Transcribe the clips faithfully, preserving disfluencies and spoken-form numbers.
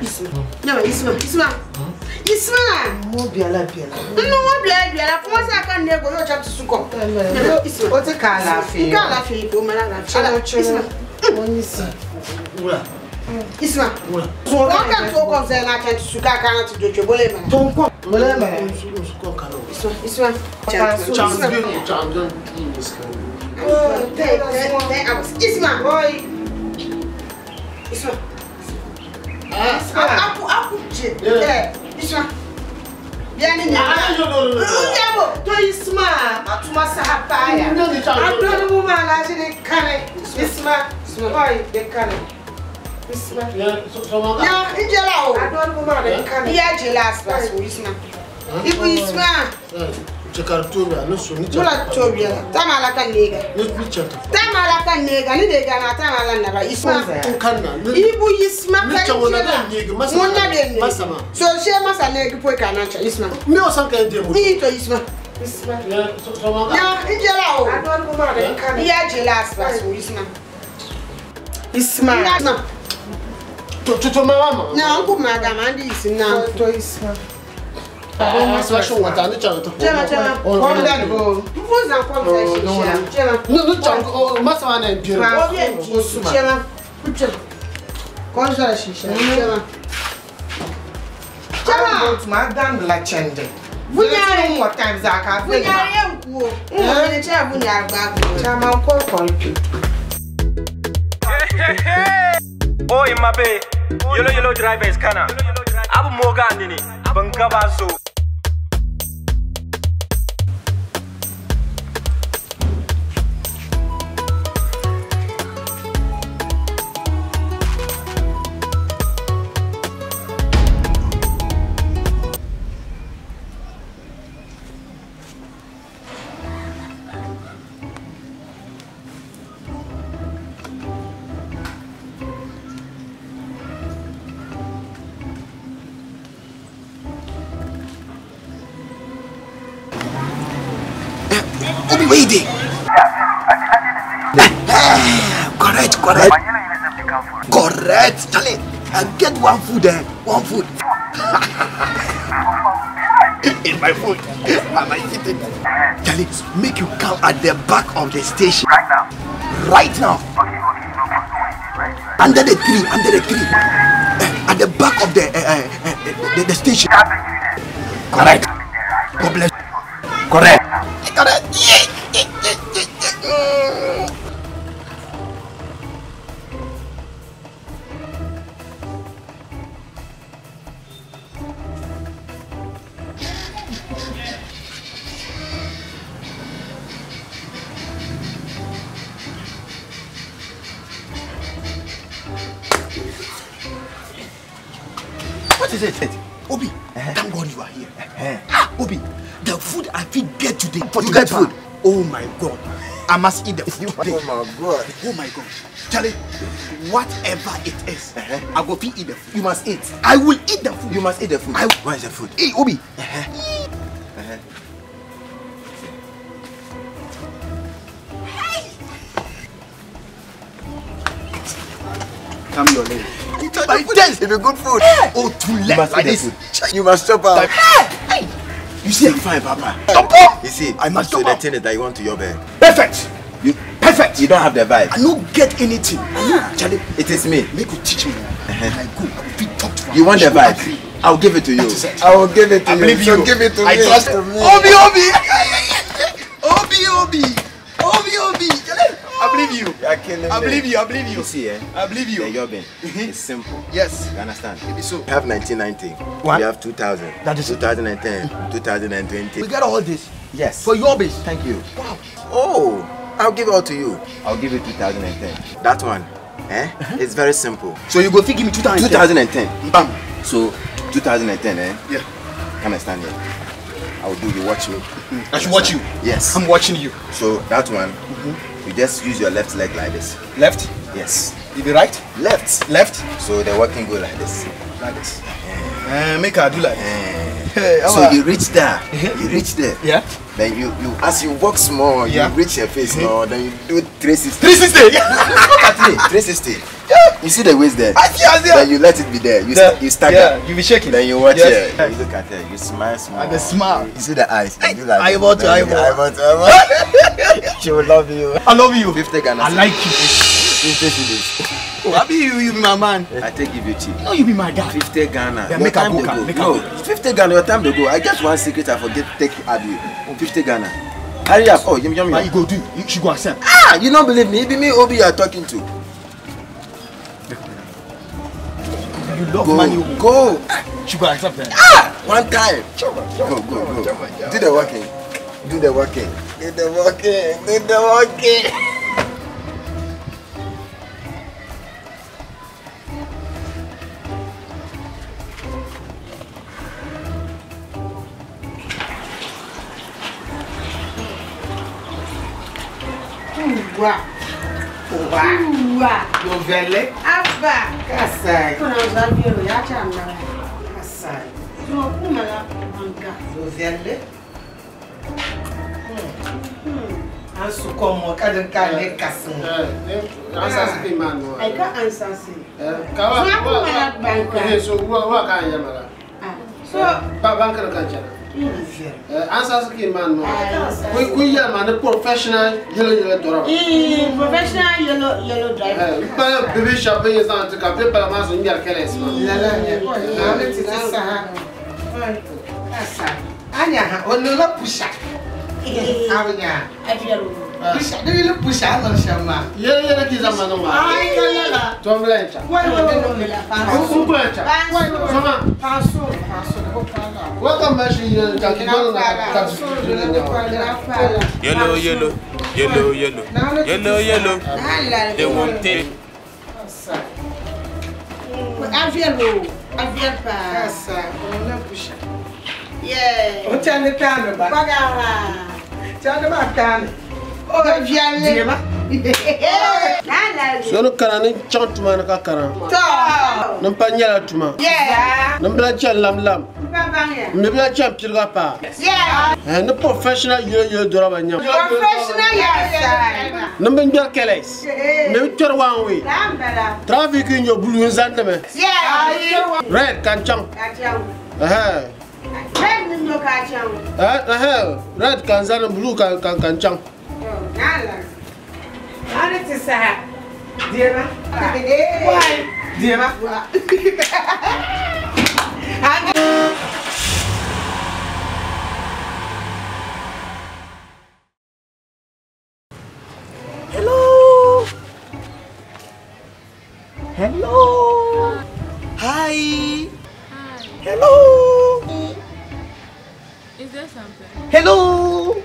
Isma. No, Isma. Isma. Isma. Mo biala biala. No, mo biala biala. Kuma sa kan ne go yo chatu suko. Isma. O te ka lafi. Ka lafi ko mala lafi. Isma. Wura. Isma. Wura. Wa kan to ko zai na chatu suka kana to dojo bole mana. To ko bole mana. Isma. Isma. Champion. Champion. Isma. Boy. Isma. Ah, aku, aku je. Eh, Isma. Biani ni. Ah, no, no, no, no. Yabo, to Isma. Matuma sahapaya. No, no, no, no. Adonu mu ma la jini kane. Isma. Isma. Boy, de kane. Isma. Yeah, so, so, mama. Ya, injela o. Adonu mu ma de kane. Ya jela aspas Isma. Ibu Isma. Chakar Tobia, no so ni. Mula Tobia. Tama la kan nega. Ni ni chata. Tama la kan nega. Ni nega na tama la na ba Isma. Kan na. Ibu Isma kan jela. Muna de ne. Masa ma. So she masa ne ki pwe kana cha Isma. Mi o san kan de mu. Ni to Isma. Isma. Ya, so so ma. Ya, injela o. Adon ko ma de kan. Ya jela aspas Isma. Isma. Isma. To to to ma ma. Na ko ma ga ma di Isma. To Isma. Ah, ah, ah, so, so, what, I need to Chema, Chema. Oh, come down, go. Mvuza kwa mvuza shisha. Chema. No, no, Chema. Oh, masa wana mpira. Kwa obi mpira. Chema. Chema. Kwa mvuza shisha. Chema. Chema. Madam la chende. Vunyare. What times are ka? Vunyare nkuo. Nkuo ne cha vunyare gbago. Chema, call, call. Oh, in my bay. Yellow, yellow driver is kana. Abu moga nini? Bangaba zo. Obi, where you dey? Correct, correct. Correct. Charlie, I get one food there. One food. In my food. Am I sitting? Charlie, make you come at the back of the station. Right now. Right now. Okay, okay, no problem. Right now. Under the tree, under the tree. Eh, at the back of the, eh, eh, eh, eh, the, the station. Correct. God bless. Correct. Correct. What is it? Obi, thank God you are here. Ah, Obi, the food I fit get today. You get food? Oh my God, I must eat the food. Oh my God. Oh my God. Charlie, whatever it is, I go fit eat the food. You must eat. I will eat the food. You must eat the food. I... Where is the food? Hey, Obi. Come your leg. It is good food. Oh, too late like this. You must chop out. Hey! You see, fine, Papa. You see, I must chop out. So the thing is that you want to your bed. Perfect. You perfect. You don't have the vibe. I no get anything. I no, Charlie. It is me. Make you teach me. I go. I will fit talk to her. You want the vibe? I'll give it to you. I will give it to you. I believe you. Give it to me. I trust you. Obi, Obi. Obi, Obi. Obi, Obi. I believe you. You are killing me. I believe you. I believe you. You see, eh? I believe you. The Yobin. It's simple. Yes. You understand? It is so. We have nineteen ninety. What? We have two thousand. That is two thousand and ten, two thousand and twenty. We get all this. Yes. For your base. Thank you. Wow. Oh, I'll give it all to you. I'll give you two thousand and ten. That one, eh? It's very simple. So you go fit give me two thousand and ten? Two thousand and ten. Bam. So, two thousand and ten, eh? Yeah. Come and stand here. I will do, you watch me. I should watch you? Yes. I'm watching you. So, that one, you just use your left leg like this. Left? Yes. You the right? Left. Left? So, the walking go like this. Like this. Eh, make I do like this. Eh. So you reach there. You reach there. Yeah. Then you, you as you walk small, you reach your face now. Then you do three sixty. Three sixty. Look at me. Three sixty. You see the waist there? I see, I see. Then you let it be there. You, sta- you stagger. Yeah, you be shaking. Then you watch it. You look at her. You smile small. I dey smile. You see the eyes. You do like eyeball to eyeball. Eyeball to eyeball. She will love you. I love you. Fifty Ghana. I like you. Fifty cedis. Oh, abi you, you be my man. I take give you cheap. No, you be my guy. Fifty Ghana. Yeah, make I go. Make I go. No, fifty Ghana. Your time dey go. I get one secret I forget take abi. Fifty Ghana. Hurry up. Oh, yum yum yum. But you go do. You should go accept. Ah, you don't believe me. It be me, Obi, you are talking to. You love money. Go. She go accept that. Ah! One time. Go, go, go. Do the walking. Do the walking. Do the walking. Do the walking. Uwa. Uwa. Uwa. Novelle. Aba. Kasai. Kuna uzabiro ya changa. Kasai. Yo kuma la manga. Novelle. An su komo kadin ka ne kasin. An sa su kai ma no. Ai ka an sa su. Kawa. Kuma la banka. Eh, so wa wa ka yamara. Ah, so ba ban kar kan jana. Eh, an sa suke man no. Kun kun ya ma na professional yellow yellow driver. Eh, professional yellow yellow driver. Eh, ba bibi shopping is not to ka pe ba ma sun yar kele is ma. La la ya. Na ne ti sa ha. Asa. Anya ha, o no la pusha. Anya. Afiaro. Pusha, do you look pusha? I love Shama. Yeah, yeah, that is a man of mine. Ay, la, la, la. Tom Blanchard. Why, why, why, why? Who, who Blanchard? Why, why, why? Soma. Paso, paso, go para. What a machine you can keep on that. Yellow, yellow, yellow, yellow, yellow, yellow. They won't take. Aviel o, aviel pa. Kasa, on a pusha. Yeah. O tane tane ba. Bagara. Tane ba tane. O aviel. Diema. Nana. So no kana ni chant man ka kana. To. Nan pa nyala tuma. Yeah. Nan bla chal lam lam. Mebla champion ga pa. Yeah. And the professional yo yo dora ba nyam. Professional, yes. Number your case. Maybe turn one way. Traffic in your blue and sand me. Yeah. Red can chang. Uh-huh. Red no can chang. Uh-huh. Red can sand, blue can can can chang. Oh, nala. Ana ti saha. Diema. Why? Diema. Hello. Hello. Hi. Hi. Hello. Is there something? Hello.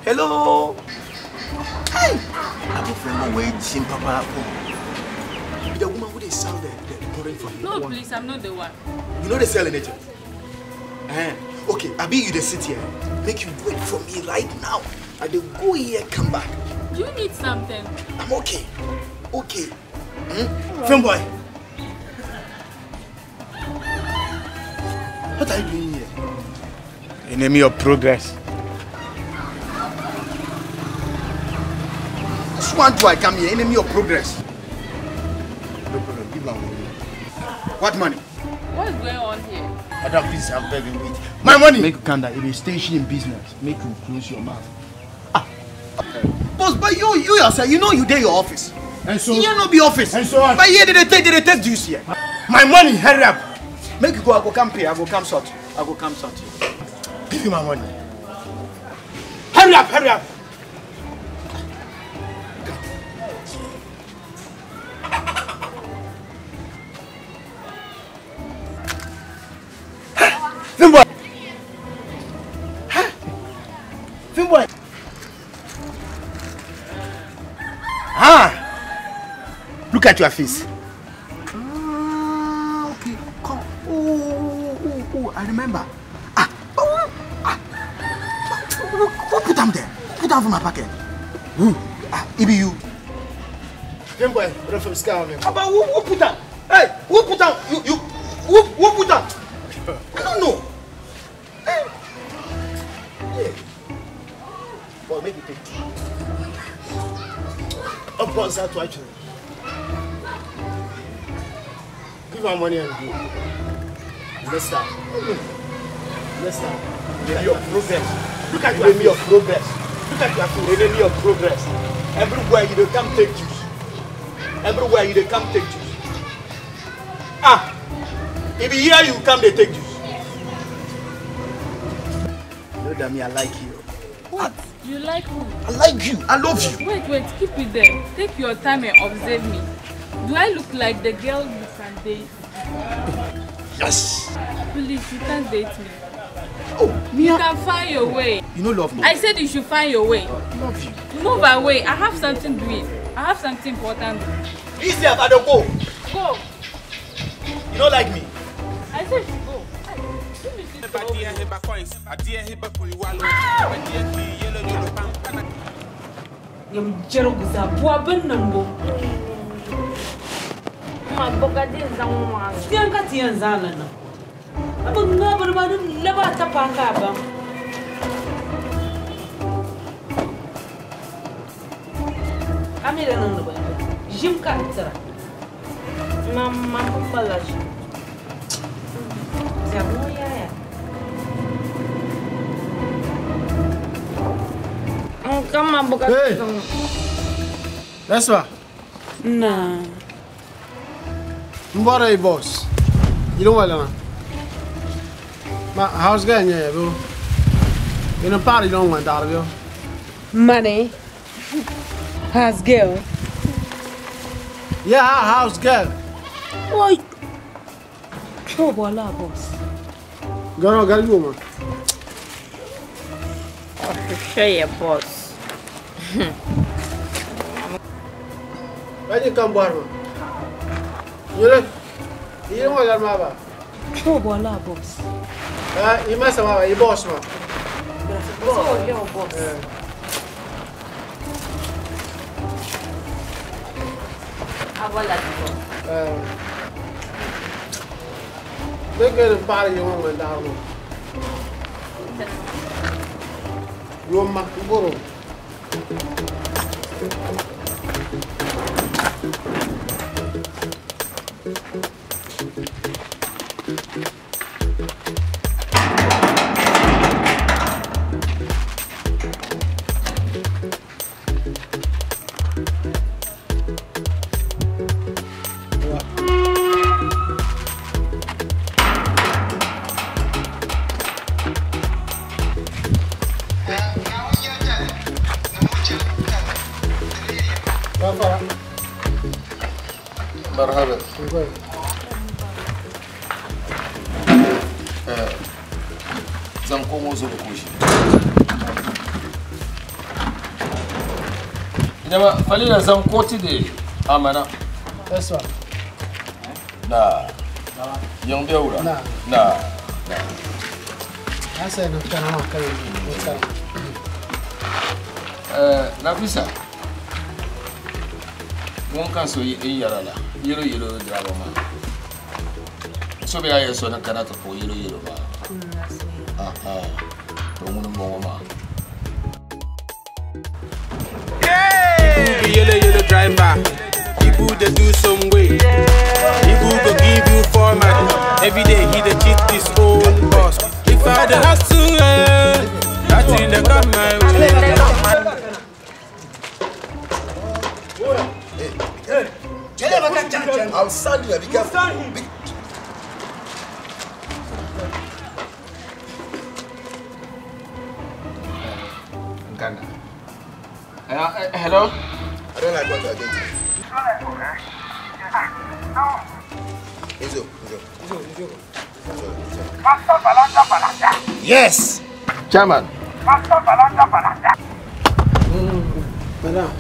Hello. Hi. I go find my way, Jim Papa. Be the woman who they sell the, the, the current for you. No, please, I'm not the one. You know they sell in nature. Eh? Okay, I be you the city here. Make you wait for me right now. I dey go here, come back. Do you need something? I'm okay. Okay. Hmm? Film boy. What are you doing here? Enemy of progress. This one do I come here, enemy of progress. No problem, give my money. What money? What's going on here? Madam, please, I'm begging with my money. Make you calm down. If you stay in business, make you close your mouth. Ah. Boss, but you, you yourself, you know you dey your office. And so? You no be office. And so what? But here they take, they take this here. My money, hurry up. Make you go, I go come pay, I go come sort. I go come sort. Give me my money. Hurry up, hurry up. Fimboy! Fimboy! Ah! Look at your face. Ah, okay. Come. Oh, oh, oh, oh, I remember. Ah, oh, ah. Who, who put them there? Who put them for my pocket? Who? Ah, it be you. Fimboy, run from sky, man. About who, who put them? Hey, who put am? You, you, who, who put am? I don't know. Hey. Yeah. But make you take two. Up on that white. Give her money and go. Next time. Next time. Enemy of progress. Look at your enemy of progress. Look at your face. Enemy of progress. Everywhere you dey come take juice. Everywhere you dey come take juice. Ah, if you hear you come dey take juice. You know that me, I like you. What? You like who? I like you. I love you. Wait, wait, keep it there. Take your time and observe me. Do I look like the girl you can date? Yes. Please, you can't date me. Oh, me. You can find your way. You no love me. I said you should find your way. I love you. Move away. I have something doing. I have something important doing. Easy, I don't go. Go. You don't like me. I said you should go. Hey, give me this. Yam jɛrigu zaa pua bin niŋbu. Ma bɔga din zaŋ ŋɔ maa. Siyan ka ti yɛn zaa la niŋ. A bi ŋa bini maa ni laba ata paai ka a baŋ. A mi di niŋdi bini ʒim ka n tira. Mam, mam bi kpala ʒim. Diɛm ŋɔ yaaya. N kama bukata. Hey! That's why. Nah. Mbora i boss. You don't want to. Ma house guy, yeah, bro. You know, party don't want that, bro. Money. House girl. Yeah, house girl. Oi. Ko bola boss. Garo gari goma. Share your boss. Why you come bar ma? You know, you don't want that, ma. Ko bola boss. Ah, you must have a boss, ma. Boss, your boss. Eh. Abola di boss. Eh. Bɛ kɛ ni paɣa yɛŋɔ ŋun daa ŋɔ. Yomma, n bɔrɔ. Marhaba. Eh, zaŋ ko ŋɔ zuri kuushi. Dama Falila zaŋ ko ti di amana. That's right. Na. Young Deura. Na. Na. Na. I said no kana ma kana. Eh, Nafisa. Ŋun kan so yi yɛra la. Yɛlo yɛlo draba maa. So bɛ a yɛ so na kana ti po yɛlo yɛlo maa. Aha. To ŋun bɔŋɔ maa. People be yellow yellow driver. People they do some way. People go give you format. Every day he dey cheat his own boss. If I dey hustle, eh, that thing dey come my way. I'll stand you, be careful. Be- Ghana. Uh, uh, hello? I don't like what you're doing. Izo, Izo. Izo, Izo. Izo, Izo. Master Balanda Balanda. Yes! Chairman. Master Balanda Balanda. Mm, madam.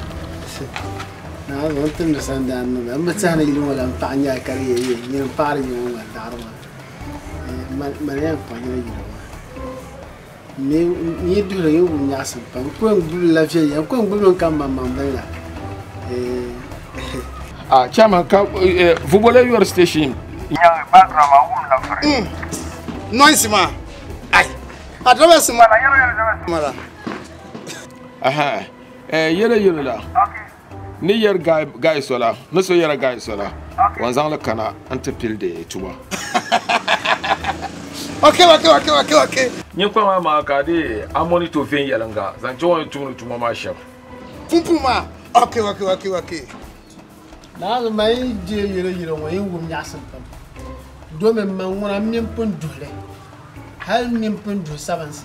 Na zan tum da sanda annu. An mutane ilin wala an fa'anya kare yayi. Yin fara yin wannan darma. Eh, man, man yan fa'anya yin wannan. Ni, ni duhiri yi wum nyaɣasim pam. N ko n gbubi la viɛnyɛla, n ko n gbubi n ka maŋmaŋ bini la. Eh. Ah, chairman, ka, eh, vubole your station. Nyang background ma wum la fere. Mm. Noise ma. Ai. Adama sima la yero yero dama sima la. Aha. Eh, yele yele la. Okay. Ni yɛri guy, guy sola, ni so yɛri guy sola. Okay. Wan zaŋ li kana n ti pili di tuma. Okay, okay, okay, okay, okay. Nyin kpaŋ maa maa ka di a monitor viɛnyɛliŋga, zaŋ chɛ o ni tumdi tuma maa shɛm. Pumpum maa. Okay, okay, okay, okay. Naawuni ma yi je yɛlo yɛlo ŋɔ, yi wum nyaɣisim pam. Domin man ŋuna m mini pun duhi li. Hali m mini pun duhi sabinsi.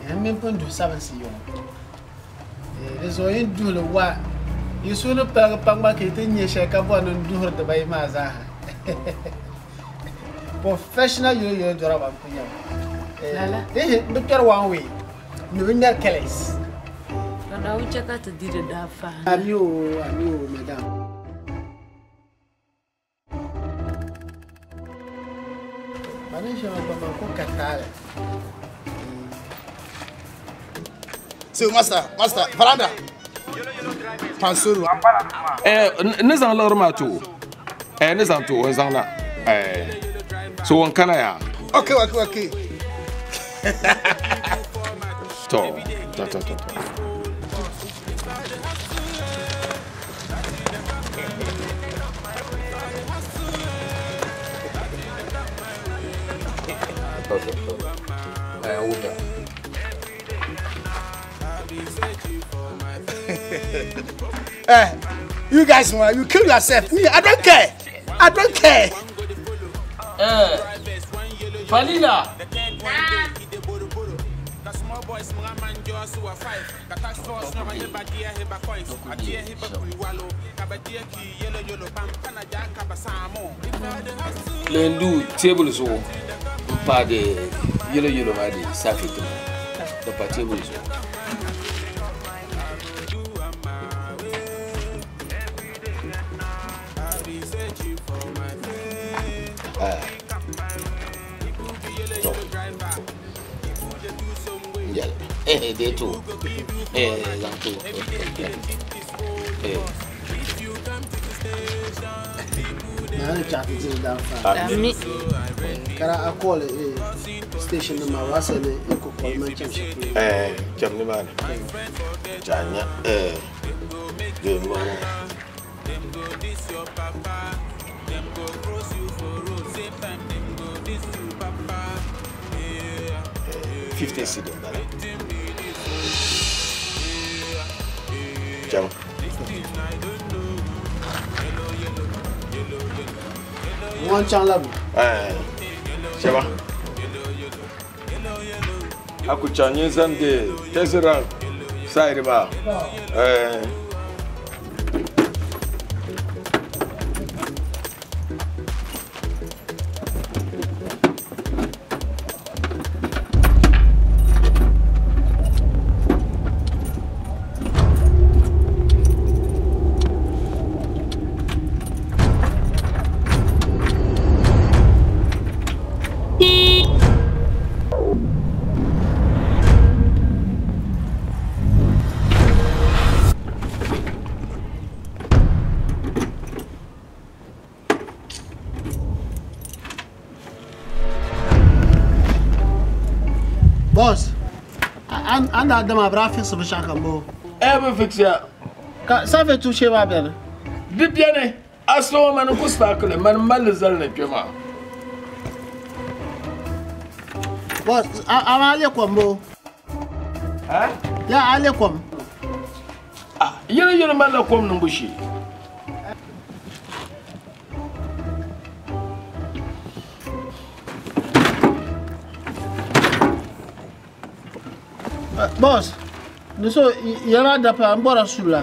N mini pun duhi sabinsi yɔŋɔ. Eh, di zuɣu yi duhili wa, yi suhu ni paligi pam gba ka yi ti nyɛ shɛli ka bɔri ni n duhiri dibayi maa zaaha. Professional yolo yolo dɔra ban ku nyɛma. Eh, lala. Eh, n bi kpɛri one way, ni bi ŋmɛri kɛlɛs. Ka Naawuni chɛ ka ti di di daa fahi. Ami o, ami o, madam. Mani shɛŋa gba man ko ka taali. So, master, master, veranda. Pansoro. Eh, n-, ni zaŋ liɣiri maa ti o. Eh, ni zaŋ ti o, n zaŋ na. Eh, so, wan kana ya. Okay, okay, okay. To, to, to, to, to. Eh, you guys, man, you kill yourself. Me, I don't care. I don't care. Eh, Falila. Lendu table zuɣu n paagi yɛlo yɛlo maa di safi tuma di pa table zuɣu. Ah. To. Njal. Eh, eh, de to. Eh, zan to. Eh. Na ni chaɣi ti diri daanfaa. Ami. Kara a call, eh, station nima, wa sani, eh, ko call man cham shɛli. Eh, cham ni maa ni. Chanya, eh, de mo. Dem go diss your papa, dem go cross you for road, same time dem go diss you papa. Yeah. Fifty cedi, bala. Jam. One channel. Eh, Shaba. A ku chaŋ nyin zani di Tezira side maa. Eh. Boss, an, an da dama bra fix bi shaka mo. Eh, bi fix ya. Ka safe tu sheba bɛni. Di bɛni. Aslo man ku sparkle, man mal zal ne kema. Boss, a, a ma le kwambo. Ha? Ya ale kwam. Ah, yele yele man la kwam nungu shi. Eh, boss, ni so, y-, yɛla dapa n bɔra sula.